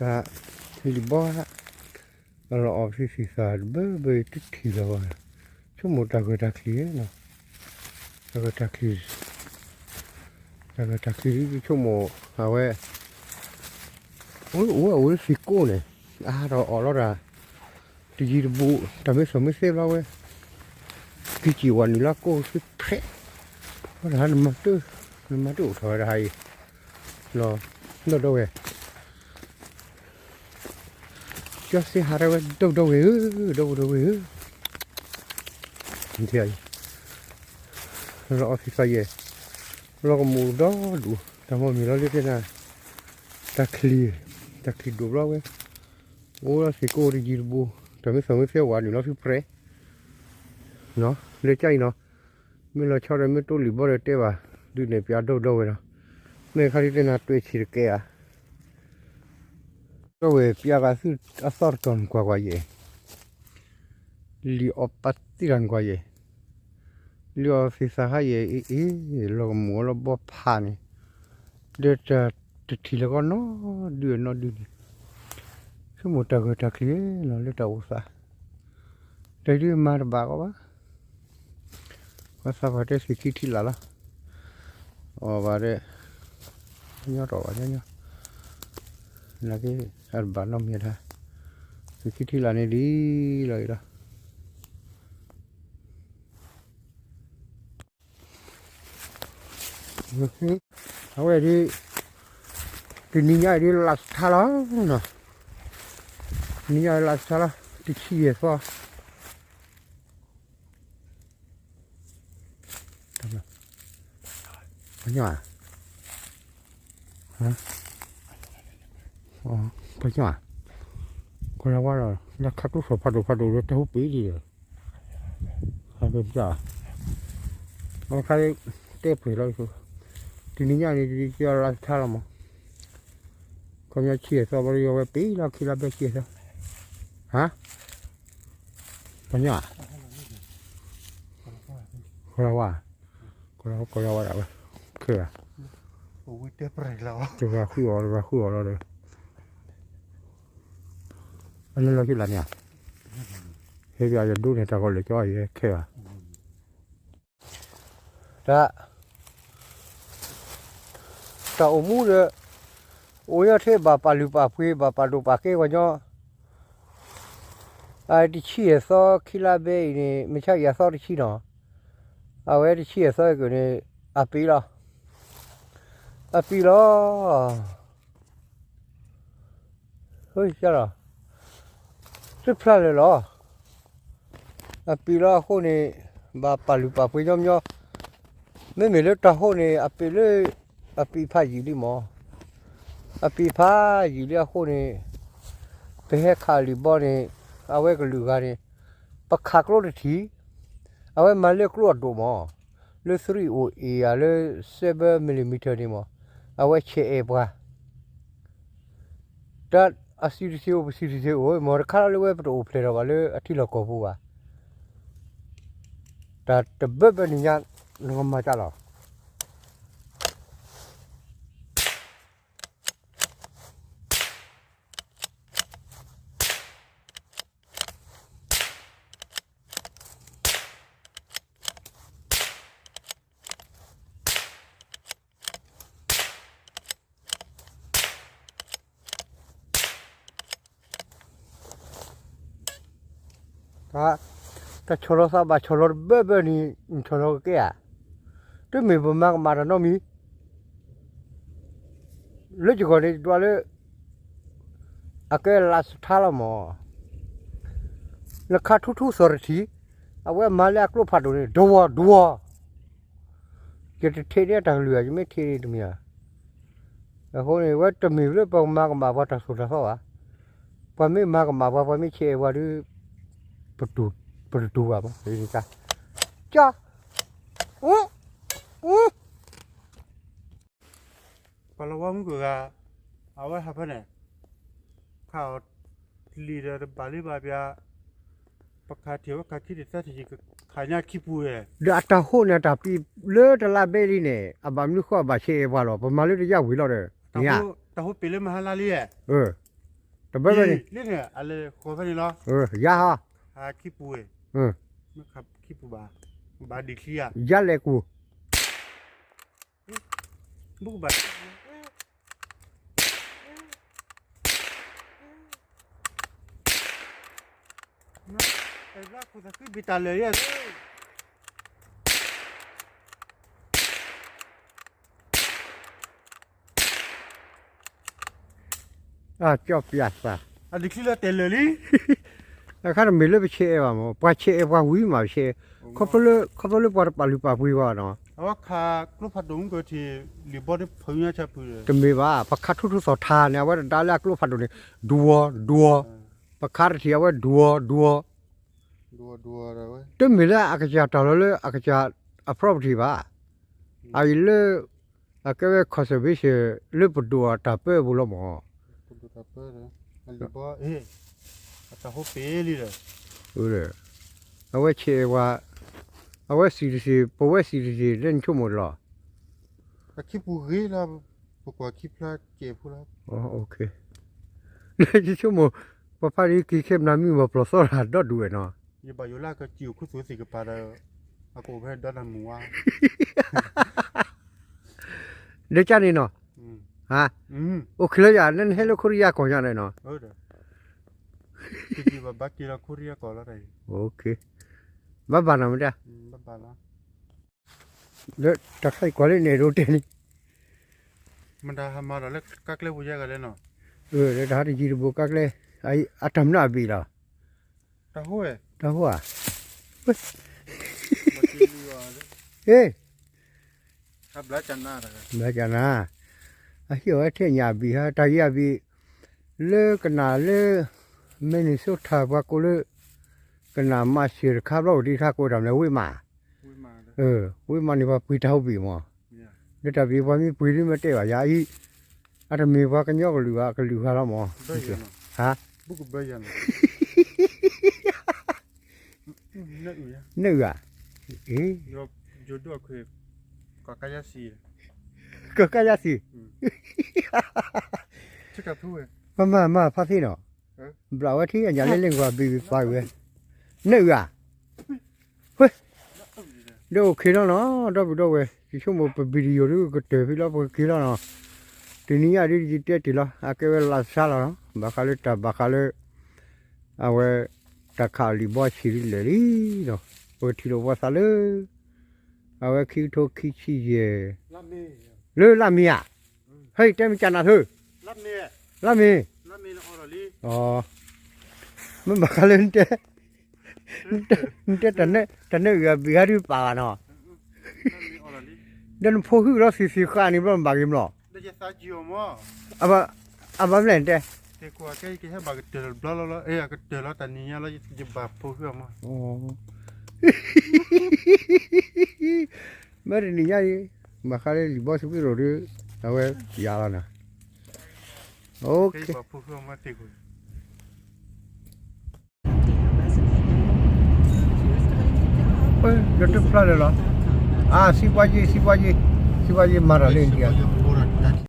လံာ်ဘီဧါ, အလီၤအီၣ်သံသံသးတဘၢဘၢတထံၣ်လၢၤဘၣ်, ဆိကမိၣ်တၢ်ဂၢၢ်တၢ်ချံၣ်နီၤ, တၢ်ဂၢၢ်တၢ်ချံၣ်, တၢ်ဂၢၢ်တၢ်ချံၣ်ဒ်ဆိကမိၣ်, အဝဲ, အိၣ်အိၣ်အဝဲသ့ၣ်ကိၣ်န့ၣ်, အါထီၣ်အီၣ်လီၤတၢ်, တယံၤတဘူး, တၢ်မ့ၢ်စီၣ်မ့ၢ်သ့ဘျီဝဲ, က့ၤစံၣ်ဝဲနုာ်လၢကိၣ်သ့ဖျဲး, ဝဲတဟါနမၤတ, နမၤတအိၣ်ထီၣ်ဝဲတဟါအံၤ, နီၤ, ဒီပုၢ်ဒီဝဲၢ် ကၠီစ့ဟးထီၣ်ဝဲ ဒီပုၢ်ဒီဝဲၢ်ဧၢ, ဒီပုၢ်ဒီဝဲၢ်ဧၢ, လီၤအီၣ်သံသးယဲၢ်, လီၤကမူၣ်ဒီဒူၣ်, တၢ်မ့ၢ်မ့ၢ်လီၤလၢကဲနၤ, တၢ်ချံၣ်, တၢ်ချံၣ်ဒိၣ်ဘျီဝဲ, အိၣ်လီၤသ့ၣ်ကိၣ်တယံၤတဘူး, တၢ်မ့ၢ်စီၣ်မ့ၢ်သ့ဝဲနုာ်လီၤသ့ဖျဲး, လၢကၠၢ်အံၤနီၤ, မ့ၢ်လီၤဆီဒီးမ့ၢ်တိၢ်လံာ်ဘီဒီးတဲဘၣ်, ဒုးနဲၣ်ပၠးဒီပုၢ်ဒီဝဲၢ်နီၤ, မ့ၢ်ခါဒ်တဲနၤတွဲဆံးတကဲဧါ ဒီပုၢ်ဒီဝဲၢ်ပၠးဂၤသုအသီတတီၤနကွၢ်ကွၢ်ယဲၢ်, လံာ်အီၣ်ပာ်သံတၢ်နကွၢ်ယဲၢ်, လံာ်အီၣ်သံသးဟါယဲၢ်အ့ၣ်အ့ၣ်, လီၤကမူၣ်အီၤလၢဘီဖးန့ၣ်, ဒီးတၢ်တထံၣ်လၢၤကီးနီဒုနီဒုန့ၣ်, ဆိကမိၣ်တၢ်ဂၢၢ်တၢ်ချံၣ်နီၤလၢတၢ်အိၣ်သး, တၢ်ဒုးမၤတဘၣ်ကီးဘၣ် ပှၤသးပှၢ်တဲသုးခံထံလာ်လီၤ, အီၣ်ဘၣ်ဒီး, ညီတီၢ်ဘၣ်ညီညီ, နာ်က့, အတဘၣ်နီတမံၤဒၣ်, သုးခံထံလာ်န့ၣ်ဒ်လီၤအံၤလီၤ, အဝဲဒ်, တနံၤညါအံၤဒ်လၢ်စထါလီၤ, တနံၤညါလၢ်စထါလီၤ, တဆံယဲၢ်သီ ပညီ, ပညီ, ကလၤဝါဒီး လၢခါကျိၣ်စီၤဖးဒိၣ်ဖးဒိၣ်လၢတၢ်ဟူပ့ၤဒ်ဒီး, ခါ, တဲပှ့ၤလီၤ, တနံၤညါန့ၣ် လၢ်စထါလီၤမး, ခီပညီဆံယဲၢ်သီဘၣ်ဒီး ယဝဲပ့ၤလီၤခံလါဘဲဆံယဲၢ်သီ, ဟါ, ပညီ, ကလၤဝါ, ကလၤဝါဒၣ်ဝဲ, ခဲဂၤ, တဂၤဃုအီၤ တဂၤဃုအီၤလီၤဒီး, အန့ၣ်လီၤက့ၤလၢန့ၣ်ဧါ, ဟဲက့ၤယဒိးန့ၢ်တၢ်ဂီၤလၢာ်ကၠီယဲခဲဂၤ, တၢ် တၢ်အိၣ်မူဒီး, အိၣ်ညီထဲဘၣ်ပာ်လုၢ်ပာ်ပှ့ၤ ဘၣ်ပာ်ဒိၣ်ပာ်ကဲပှၤညီ, အတဆံယဲၢ်သီခံလါဘဲအံၤန့ၣ် မ့ၢ်ဆါယဲၢ်သီတဆံနီၤ, အဝဲတဆံယဲၢ်သီအကၢၣ်န့ၣ်, အပံၤလီၤ, အပံၤလီၤ လီၤ, တဖျါလၢာ်လီၤ, အပံၤလီၤအဃိန့ၣ်, ဘၣ်ပာ်လုၢ်ပာ်ပှ့ၤညီညီ, မ့မ့ၢ်လၢတၢ်ဟိန့ၣ် အပံၤလၢ, အပံၤဖးယံာ်လံမး, အပံၤဖးယံာ်လံအဃိန့ၣ်, ပဟဲခးလံာ်ဘီန့ၣ်, အဝဲကလုာ်ဂၤန့ၣ်, ပခးကျိတထံၣ်, အဝဲမၤလၢကျိအဒိၣ်မး, လၢ three oh eight ဧါ လၢ seven millimeter န့ၣ်မး, အဝဲဆဲးအဲၣ်ပှၤ တၢ်အစံးတဆံးအိၣ် ပစံးတဆံးအိၣ် မ့ၢ်တခါလၢဝဲပတအိၣ်ဖျဲၣ်ထီၣ်ဘၣ်လၢအထံလီၢ်ကီၢ်ပူၤဘၣ်, တၢ်တဘၢဘၢနံၤညါ နကမၤတၢ်လီၤ. တၢ်ဆီၣ်လီၤသးဘၣ်ဆီၣ်လီၤတဘၢဘၢန့ၣ် နဆီၣ်လီၤကကဲဧါ, တမ့ၢ်ပမၤကမၣ်တၢ်နီတမံၤ လၢယဂီၢ်န့ၣ် ယဒွးလၢ အကဲလၢ်စထါလီၤမး, နခါထူထူစီၤတထံၣ်, အဝဲမၤလၢအကျိဖးဒိၣ်န့ၣ် ဒဝီၤဒဝီၤ, ယတထံၣ်န့ၢ်တၢ်ကလုၢ်ဧါ ယမ့ၢ်ထံၣ်န့ၢ်တမံၤဧါ, အဃိန့ၣ် ဝဲတမ့ၢ်လၢပကမၤကမၣ်ပှၤတၢ်သိၣ်တၢ်သီဘၣ်, ပှၤမ့ၢ်မၤကမၣ်ပှၤ ပှၤမ့ၢ်ဆဲးအဲၣ်ပှၤဒီး ပတတူၢ်ဘၣ်မး, ကၠီ ပှၤလီၤဝါမုၢ်ကဂၤ, အဝဲဟးဖဲန့ၣ်, ခးအီၤလံာ်ဒီးတဘၣ်လံဘၣ်ပျၢ်, ပခးထံၣ်ဝဲခးခံတသၢထံၣ် ခးညါခံပူၤဧါ, ဒီးအတၢ်ဟိန့ၣ် အတၢ်ပံၤလၢတလါဘဲလံန့ၣ် အဘၣ်မနုၤဃိအဘၣ်ဆဲးအဲၣ်ပှၤလီၤ, ပမၤလၢတယၢ်ဝံၤလီၤဒီး, တၢ်ဟိပ့ၤလၢမဟါလါလံဧါ, အၢ တဘၢဘၢန့ၣ်, လၢန့ၣ် အလဲၤဃီၤဖဲန့ၣ်လီၤ, ယါဟီ, ခံပူၤဝဲ, ခံပူၤဘၣ်, ဘၣ်ဒံးချံဧါ, ယါလဲၤကူၤ, ဘၣ်, ကၠီပျၢ်သး, အဒံးချံလၢတဲာ်လၢာ်လံ, အခါတမ့ၢ်လၢပဆဲးအဲၣ်ဘၣ်မး, ပှၤဆဲးအဲၣ်ပှၤဝံၤမးပဆဲး, ခီဖျိလၢ ခီဖျိလၢပှၤတပာ်လုၢ်ပာ်ပှ့ၤဘၣ်နီၤ, အဝဲခးကျိဖးဒိၣ်မုၢ်ကထံး, လံာ်ဘီတဖုညါဆၢဖု, တမ့ၢ်ဘၣ်, ပခးထူထူသီၣ်ထါန့ၣ် အဝဲတဒါလၢအကျိဖးဒိၣ်န့ၣ်, ဒွီဒွီ, ပခးတထံးအဝဲဒွီဒွီ, တမ့ၢ်လၢအကစၢ်တၢ်လီၤလၢအကစၢ်အ property ဘၣ်, အအံၤလၢ အကဲဝဲ conservation လၢပဒိၣ်အတၢ်ပၢပူၤလီၤမး, အဝဲဆဲးဝဲ, အဝဲ citizen ပဝဲ citizen လၢနဆိကမိၣ်လီၤ, ပှၤခံပူၤဂ့ၤလီၤ, ပကွၢ်ခံဖျါကဲးဖိလီၤ, လၢယဆိကမိၣ်, ပှၤဖးဒံးက့ၤခဲမနၤမံမီၢ်ပျီၢ်သီတၢ်ဒီဒူၣ်ဝဲနီၤ, ယဘၣ်ယိၣ်လၢကစံၣ်အိၣ်ခူသူၣ်သ့ၣ်ကပၤဒီး, အကအိၣ်ဖဲဒီနၢ်မုၢ်ဝါ ဒီးကန့ၣ်နီၤ, အိၣ်ခံလၢယၤ နဟဲလၢခိရံယါကီၢ်ညါန့ၣ်နီၤ, ဘၣ်ဘၣ်နီၤမတၤ, လၢတၢ်ခါအံၤကွၢ်လၢန့ၣ်ဒိးတဲန့ၣ်, မတၤဟးမၤဒီးလၢကါကျဲပူၤယဲၢ်ဂၤလဲၣ်နီၤ, လၢတၢ်ဟးတယံၤတဘူးကါကျဲ, အတၢ်မနုၤအဘ့ၣ်လီၤ, တၢ်ဟိဧါ, ဘျါကနၤ, အဟံၣ်အဝဲထဲညၣ်အဘ့ၣ်ဟါ တၢ်ယံၤအဘ့ၣ်, လၢကနၣ်လၢ Minnesota ပှၤကိးလၢ ကနၣ်မၤစၢၤတခါဘျီအိၣ်တ့ၢ်ခါကိးတၢ်မနုၤဝ့ၢ်မး, ဝ့ၢ်မးန့ၣ်ပှၤပှ့ၤတၢ်ဟိဘ့ၣ်မး, လၢတၢ်ဘ့ၣ်ပှၤမ့ၢ်ပှ့ၤဒ်မ့ၢ်တဲဘၣ်ယၤအံၤ, အတမ့ၢ်ပှၤကညီကလုာ်ဘၣ် ကလုာ်ဂၤလီၤမး, ဟါ, နအုၣ်ဧါ, ကကါယါစံၣ်, မၤမၤဖါသ့ၣ်နီၤ, ဘျးဝဲထံအညၣ်လၢလ့ၣ်ကွၢ်ဘံၣ်ဘံၣ်ပာ်ဝဲ, နအုၣ်ဧါ, ဝဲ, ဒီးအိၣ်ခ့နီၤနီၤ ဒီပုၢ်ဒီဝဲၢ် ယဆိကမိၣ်ပ video ဒ်ကတၢၢ်ဖဲလီၤ ပကက့ၤလီၤနီၤ, တနံၤညါဒ်ယတဲတ့ၢ်လီၤ အကဲဝဲလၢ်စါလီၤနီၤ ဘၣ်ဃးလၢတၢ်ဘၣ်ဃးလၢ အဝဲ တၢ်ခးအီၤလံာ်ဘီဆံးဒ်လဲၣ်လံနီၤ ပကထံၣ်လိာ်ပှၤသးလၢ အဝဲခံကထိခံဆံယဲၢ် လၢလၢမ့ၢ်ဧါ, ဟဲ တဲမ့ၢ်ကနၣ်သု, လၢမ့ၢ်, မ့ၢ်ဘၣ်ဃးလၢ နတဲ တၢ်နၢအုၣ်အဘ့ၣ်ဟဲဒုးပာ်ဘၣ်နီၤ, ဒီးနဖိဟုၣ်လီၤသ့ၣ်သ့ၣ်ဃာ်န့ၣ်ဘျီနဘၣ်ဂ့ၤမး, အဘၣ်မနုၤတဲ, မ့ၢ်တနံၤညါအံၤ ဘၣ်ဃးလၢလံာ်ဘီစပံးရိၤဒီး အဝဲယၤလီၤနီၤ, ဒီးတဖျါလၢာ်လီၤ, အါ စံးပှၤယ့ စံးပှၤယ့ စံးပှၤယ့မၤတၢ်လၢအံၤ